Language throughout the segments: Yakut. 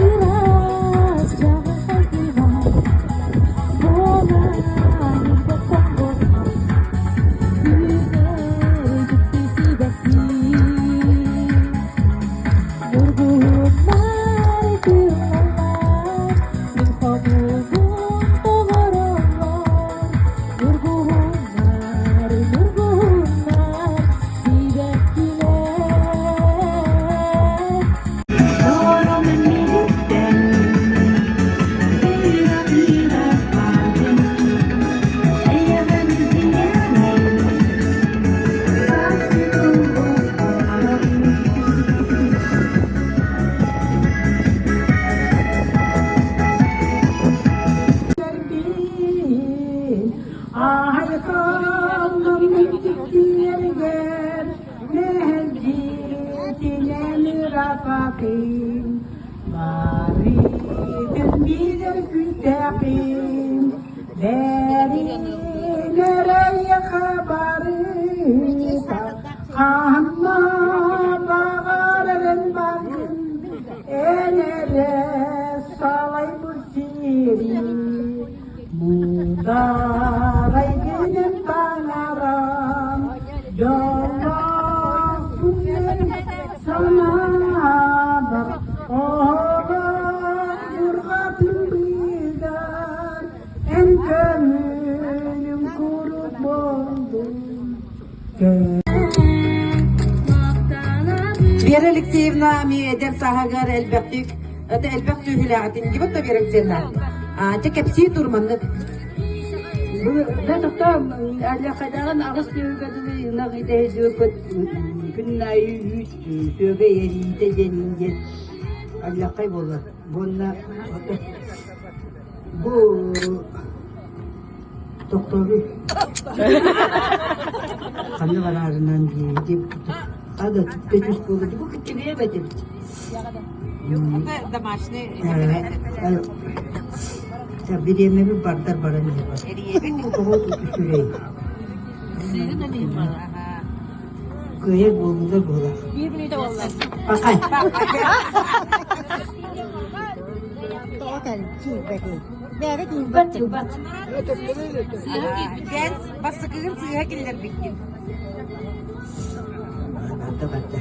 Ыраас чаҕылхай кыымай буолан иҥпэт-тоҥмот Күнэ дьикти сибэкки Ньургуһуннар тыыллаллар, мин хомуубун толороллор. Ньургуһуннар, ньургуһуннар, сибэккилэр. Ханна баҕарарын баргын эн эрэ салайбыт сири муударай гынан таҥарам дьоллоохпун санаабар оҕом дурҕатын быыгар эн көҥүлүҥ куруук буоллун Вера Алексеевна эмиэ эдэр сааһыгар элбэхтик это элбэх сүөһүлээҕитин дибит да Вера Алексеевна. Дьэ кэпсии тур маннык. Да тохтоо аллахайдаҕын аҕыс сүөһүгэ дылы ынах итэһидиэппит күн аайы үүт сүөгэ эриитэ диэн диэн аллахай буолар. Буонна бу Тохтообут. Ханна бараарынан диэбит. Ада түс буолла. Бу киччигийэ эбит. Это домашний Бириэмэбит бардар баран иһэр. Тоҕо үчүгэй. Кыайар буоллулар буолар. Пахай. Тоҕо кэлбэтий? Бэйэбит тиийбэт тиийбэт. Бэйэн бастакыгын сыыһа киллэрбиккин. Барда барда.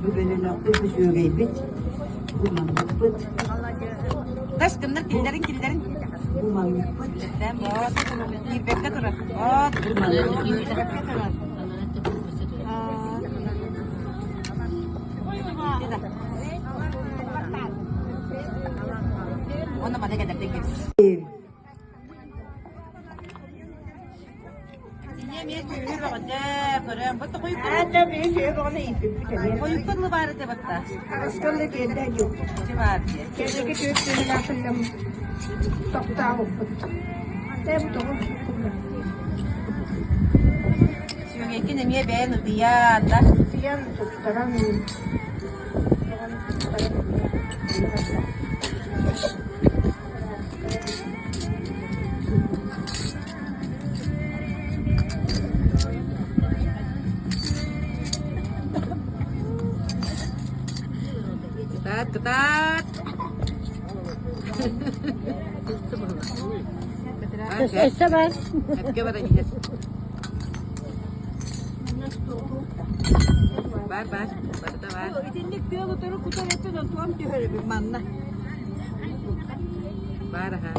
Бу бөлөнөхпүт, бу сүөгэйбит, бу манныкпыт. Тас кыннар киллэрин киллэрин. Бу манныкпыт. Киирбэккэ турар. Вот. Бу манныкпыт. Киирбэккэ турар. Уонна маны кэтэрдэн кэбис. Синьэ эмиэ сүөһү бөҕөтө көрөн бу тоҕуйукка Аата биһи сүөһү бөҕөнү ииппиппит эмиэ. хойукка дылы баар этэ батта. Аҕыскалла тиэрдэ дьук. Ити баар дии. Кэнники түөрт тыһынаахыллам тоқтаабыппыт. Тэ бу тоҕу Сүөгэйкин эмиэ бэйэн ытыйан да. Ытыйан туттаран Кытаат, кытаат! Өссө бар. Өпкө баран иһэр. Бар, бар, барыта бар. Итинник тыал утары кутар этин онтуам түһэрибин манна. Бар аха.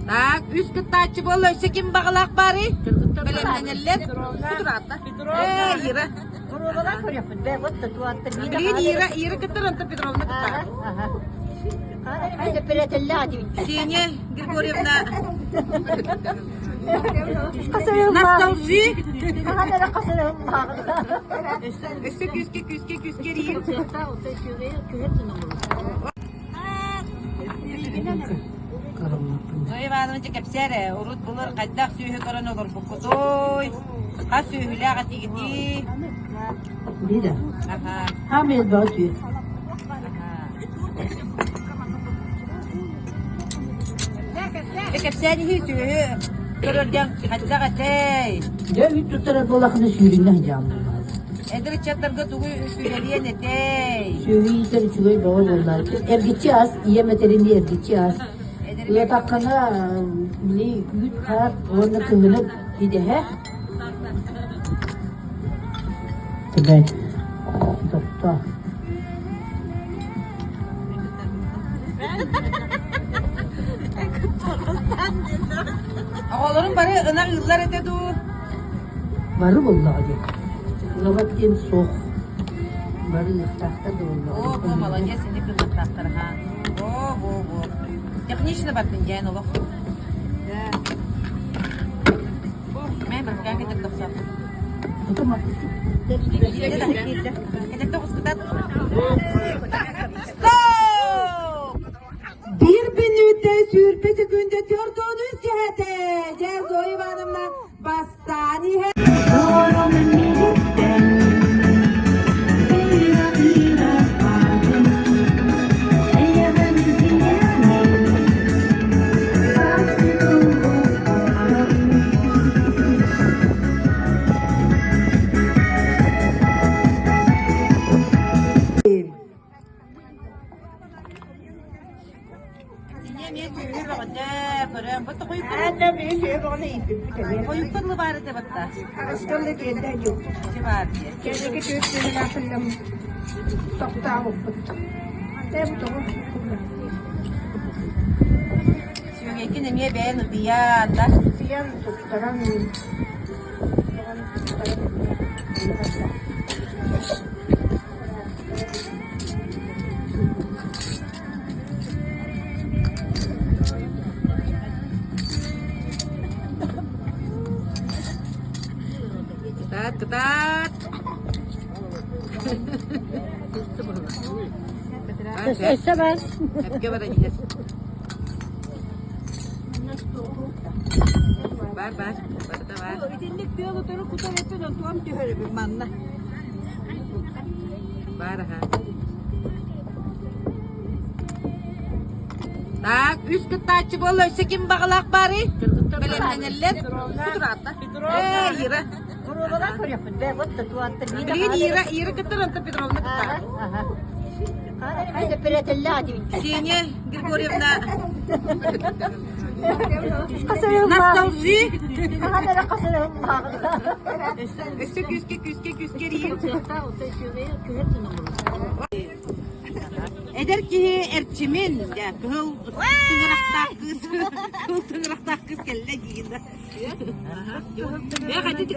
Так, үс кыттааччы буолла, өссө ким баҕалаах баарый? Бэлэмнэнэллэр. Э, Ира. Боруобалаан көрүөхпүт бээ, вот татуаттар. Билигин Ира, Ира кыттар, онтон Петровна кыттар. Ксения Григорьевна Ностальжи. Өссө күүскэ, күүскэ, күүскэ эрийин. Зоя Ивановна кэпсээ эрэ, урут былыр хайдах сүөһү көрөн олорбуккутуй? Хас сүөһүлээх этигитий? Биир. Аха. Хаамыйа бөҕө сүө. Аха. Кэпсээн иһии сүөһү. Көрөргөн хайдах этэй? Дьэ үүт туттарар буоллаххына сүүрүннэх дьаам Эдэр ыччаттарга тугу сүбэлиэн этэй? Сүөһү иитэр үчүгэй бөҕө буоллар. Эргиччи ас, ийэм этэринии эргиччи ас. Ыатаххына били үүт-хаат уонна кыһыны идэһэ. Түбэй. Тохтоо. Оҕолорум бары ынах ыыллар этэ дуу? Бары буоллаҕа дии. Ылабат диэн суох. Бары ыахтаахтар да буоллаҕа О, бу молодец, ини кыннаттаахтар ха. О, бу, бу. Технично бардын дьээн олох. Мэ баркаан кетер тохсо. Кетер тоҕускутат. Стоп! Бір минутта сүүрбэ секунда төрдүөнү сиһэтэ. Дьэ, Зоя Ивановна бастаан иһэр. Хойукка баар этэ батта. Баар Сүөгэйкин эмиэ бэйэн утуйаан да. Кытаат, кытаат! Өссө бар. Өпкө баран иһэр. Бар, бар, барыта бар. Итинник тыал утары кутар эппин онтугам түһэребин манна. Бар аха. Так, үс кыттааччы буолла, өссө ким баҕалаах баарый? Бэлэмнэнэллэр. Кутураатта. Э, Ира. Боруобалаан көрүөхпүт бэ, вот татуатта Билигин Ира, Ира кыттар, Антон Петровна кыттар. Ксения Григорьевна ностальжи. Өссө күүскэ, күүскэ, күүскэ эрийин. Эдэр киһи эрчимин, кыһыл тыҥырахтаах кыыс, кыһыл тыҥырахтаах кыыс кэллэ диигин да. Э, хотите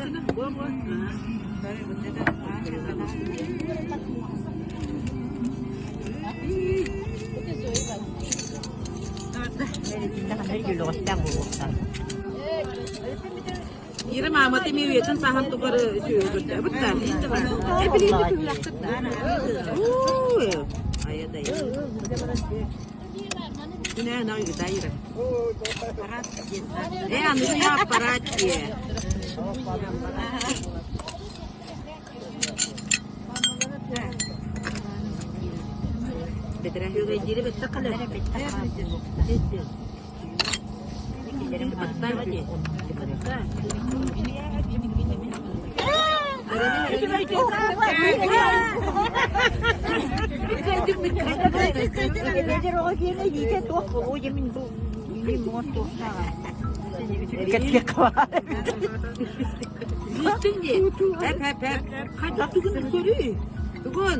Ира маамата эмиэ үйэтин сааһын тухары сүөһү бутта. Э, билигин түһүлэхтэр да. Айа да. Э, аныгы аппарат дии. Тугун?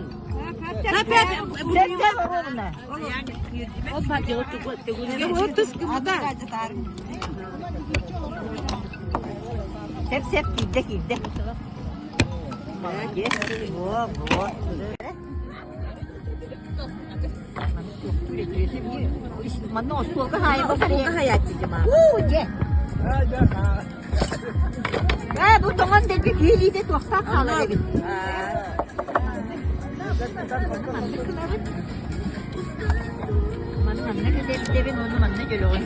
Сеп сеп киирдэ киирдэ. Молодец. Во, во. Манна остуолга хаайа Остуолга хаайааччы дьима. Уу, дьэ. Ээ, бу тоҥон дэлби киһилиитэ туохтаах хаалар эбит. Маны манна кэтэбин уонна манна дьөлөҕүн.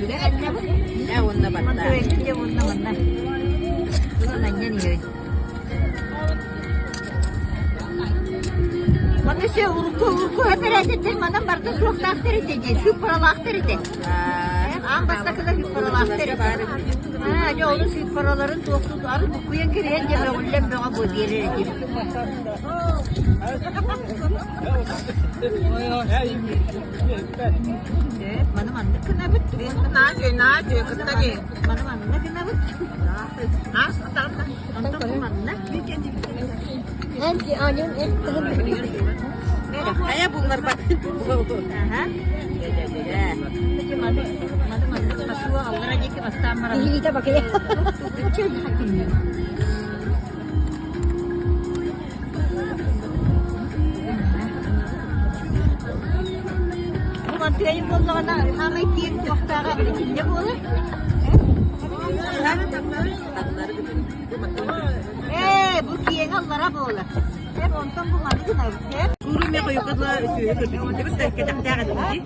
Ээ, уонна батта. Дьэ уонна манна. Ылан анньан иһэбин. Манна все урукку урукку эпэрээтэттэр манан барыта суохтаахтар этэ дии, сыыппаралаахтар этэ. Аан бастакылар сыыппаралаахтар этэ. Аа, дьэ ону сыыппараларын туохтуу ары буккуйан кириэн дьэ мөҕүллэн бөҕө буо биэрэр этим. Маны маннык гынабыт. Маны маннык гынабыт. Онтон бу манна. Хайа булларбат. Аха. Маны маны маннык басуо аллара диэки бастаан баран. Бу мантыайым буоллаҕына хаамай киэҥ туохтааҕа итиннэ буолар. Ээ, бу киэҥ аллара буолар. Эп онтон бу маны гынабыт. Сууру эмиэ хойукка дылы сүөһү көрбүтүм. Тэбит кэтэхтээх этим дии.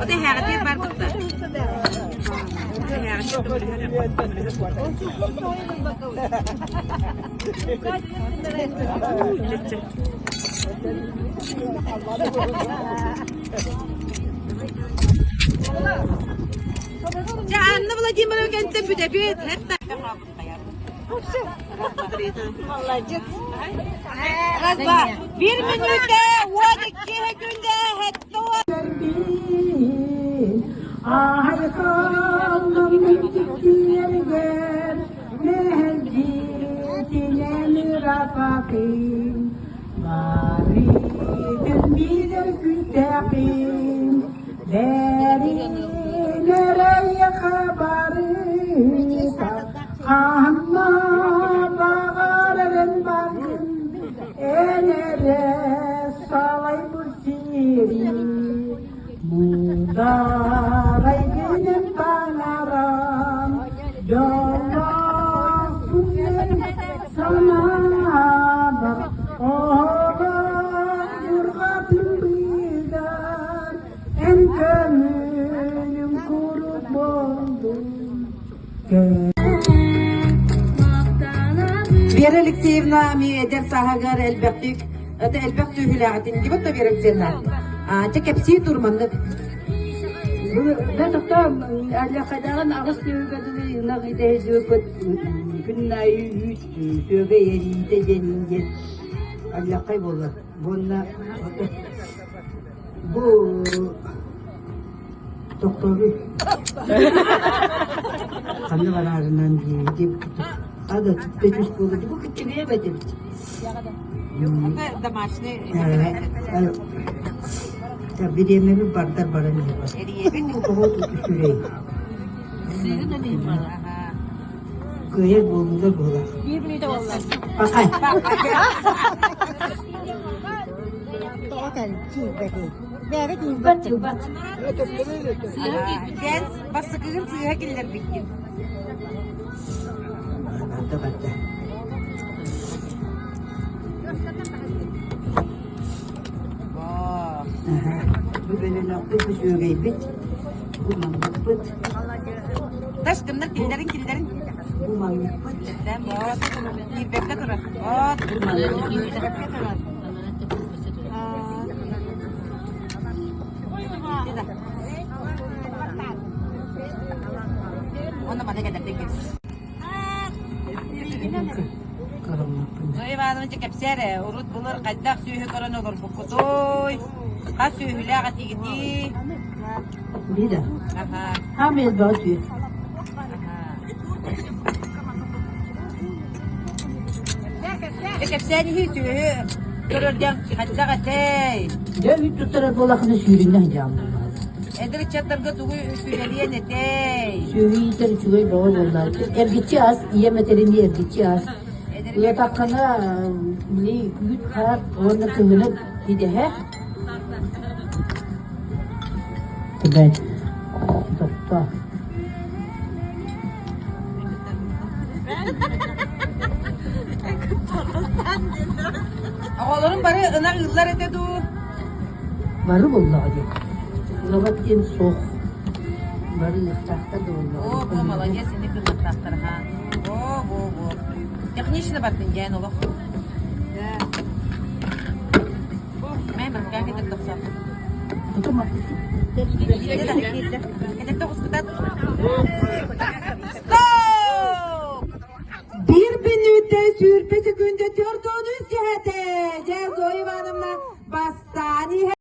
Ота эһээҕитиэр бар кытта. Дьэ, Анна Владимировна кэнтэн бүтэбит. Молодец. Раз, два. Бір минутта, 12 секунда, Айхаллым тиэргэр мэһэлдьитинэн ырапакын Барытын билэр күттээхин Бэринэрэй хабарыта Ханна баҕарарын баргын Эн эрэ салайбыт сири Муударай гынан таҥарам Дьоллоох күннэр санаабар Оҕом дьурҕатын быыгар Эн көҥүлүҥ куруук буоллун Вера Алексеевна эмиэ эдэр сааһыгар элбэхтик это элбэх сүөһүлээҕитин дибит да Вера Алексеевна? Чэ кэпсии тур маннык. Да тохтоо аллахайдаҕын аҕыс сүөһүгэ дылы ынах итэһи күн аайы үүт сүөгэй эриитэ диэн диэн аллахай буолар. Буонна бу Тохтообут. Ханна бараарынан диэбит Ада түс буолла бу киччигийэ эбит. Это домашний. Бириэмэбит бардар баран иһэр. Тоҕо үчүгэй. Кыайар буолуулар буолар. Пахай. Тоҕо кэлчиирбэтий? Бэйэбит тиийбэт тиийбэт. Сен бастакыгын сыыһа киллэрбиккин. Барда барда. Бу бөлөнөхпүт, бу сүөгэйбит, бу манныкпыт. Тас гыннар киллэрин киллэрин. Бу манныкпыт. Киирбэккэ турар. От. Бу манныкпыт. Онно маны кэтэрдик Зоя Ивановна кэпсээр урут былыр хайдах сүөһү көрөн олорбуккутуй? Хас сүөһүлээх этигитий? Биир. Хаамый элбэҕи сүө. Кэпсээн иһи сүөһү көрөргө хайдах этэй? Дьэ үүт туттарар буолахына сүүрүннэ сылдьаҕын. Эдэр ыччаттарга тугу сүбэлиэн этэй? Сүөһү иитэр үчүгэй бөҕө буолла. Эргиччи ас, ийэм этэринии эргиччи ас. Ыатаххына били үүт хаар уонна кыһыны идэһэ. Эбээт, тохтоо. Оҕолорум бары ынах ыыллар этэ дуу? Бары буоллаҕа дии. Ылабат диэн суох. Бары ыахтаахтар да буоллаҕа. О, бу молодец, ини кыннаттаахтар ха. О, бу, бу. Технично бардын дьээн олох. Мэ баркаан кэтэр тохсоо. Кэтэр тоҕускутат. Стоп! Биир мүнүүтэ 20 секунда 43 кэһэтэ. Дьэ, Зоя Ивановна бастаан иһэр.